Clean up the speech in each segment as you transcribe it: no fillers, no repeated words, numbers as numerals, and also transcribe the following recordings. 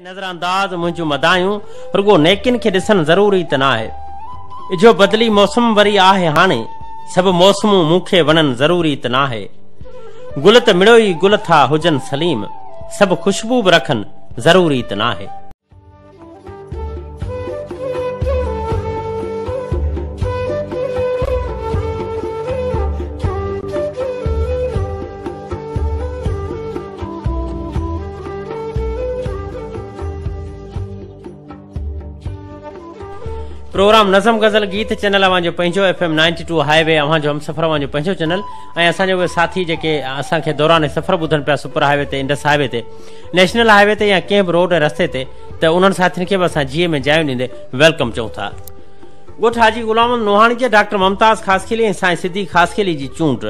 نظرانداز منهنجون مدايون رڳو نيڪين کي ڏسن ضروري ته ناهي. اجهو بدلي موسم وري آهي هاڻي، سڀ موسمون مون کي وڻن ضروري ته ناهي. گل ته مڙوئي گل ٿا هجن سليم، سڀ خوشبو به رکن ضروري ته ناهي. پروگرام نظم غزل گيت چينل اوهان جو پنهنجو F M 92 high V اوهان جو همسفر اوهان جو پنهنجو چينل ۽ اسان جو اهي ساٿي جيڪي اسان کي دوران سفر ٻڌن پيا سپر هاء وي تي انڊس هاء وي تي نيشنل هاء وي تي يا ڪنهن به روڊ ۽ رستي تي ته انهن ساٿين کي به اسان جيء ۾ جايون ڏيندي welcome چئون ٿا. ڳوٺ حاجي غلام محمد نوحاڻي جي ڊاڪٽر ممتاز خاصخيلي ۽ سائين صديق خاصخيلي جي چونڊ.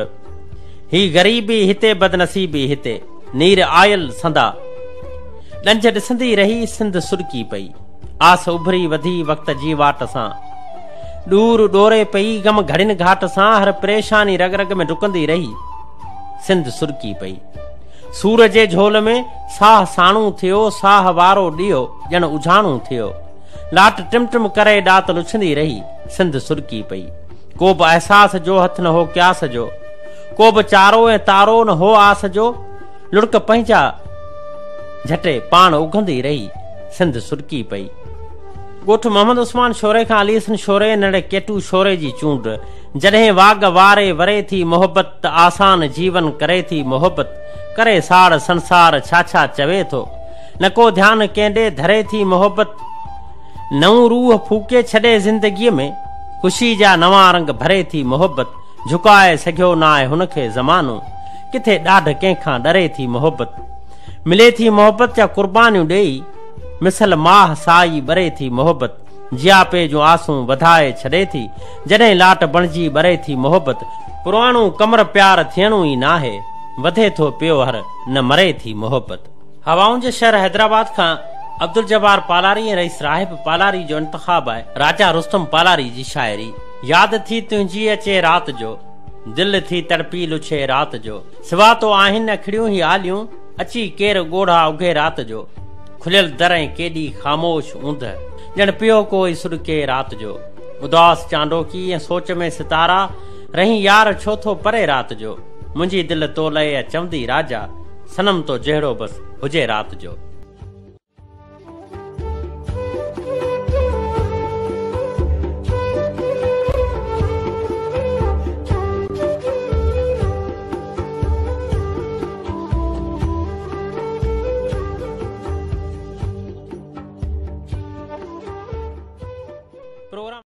هي غريبي هتي بدنصيبي هتي، نير آيل سندا. ڏنجهه ڏسندي رهي سنڌ سڏڪي پئي. آس اڀري وڌي وقت جي واٽ سان. ڏور ڏوري پئي غم گهڙين گهاٽ سان هر پريشاني رڳ رڳ ۾ ڊڪندي رهي سنڌ سڏڪي پئي. سور جي جهول ۾ ساهه ساڻو ٿيو، ساهه وارو ڏيئو ڄڻ اجهاڻو ٿيو. لاٽ ٽم ٽم ڪري ڏات لڇندي رهي، سنڌ سڏڪي پئي. ڪو به احساس جو هٿ نه هو قياس جو، ڪو به چارو ۽ تارو نه هو آس جو، لڙڪ پنهنجا جهٽي پاڻ اگهندي رهي، سنڌ سڏڪي پئي. ڳوٺ محمد عثمان شوري کان علي حسن شوري ۽ ننڍڙي ڪيٽو شوري جي چونڊ. جڏهن واڳ واري وري ٿي محبت ته آسان جيون ڪري ٿي محبت ڪري ساڙ سنسار ڇا ڇا چوي ٿو نه ڪو ڌيان ڪنهن ڏي ڌري ٿي محبت نئون روح ڦوڪي ڇڏي زندگيء ۾ خوشي جا نوان رنگ ڀري ٿي محبت جهڪائي سگهيو ناهي هن کي زمانو ڪٿي ڏاڍ ڪنهن کان ڏري ٿي محبت ملي ٿي محبت جا قربانيون ڏيئي مثل ماهه سائي ٻري ٿي محبت جياپي جون آسون وڌائي ڇڏي ٿي، جڏهن لاٽ بڻجي ٻري ٿي محبت. پراڻو قمر پيار ٿيڻو ئي ناهي، وڌي ٿو پيو هر نه مري ٿي محبت. هوائن جي شهر حيدرآباد کان عبدالجبار پالاري ۽ رئيس راهب پالاري جو انتخاب آهي راجا رستم پالاري جي شاعري. ياد ٿي تنهنجي اچي رات جو، دل ٿي تڙپي لڇي رات جو. سوا تو آهن اکڙيون هي آليون، اچي ڪير ڳوڙها اگهي رات جو. کليل در ۽ ڪيڏي خاموش اوندهه، ڄڻ پيو ڪوئي سڏڪي رات جو. اداس چانڊوڪي ۽ سوچ ۾ ستارا، رهين يار ڇو ٿو پري رات جو. منهنجي دل تو لئه چوندي راجا، صنم تو جهڙو بس هجي رات جو.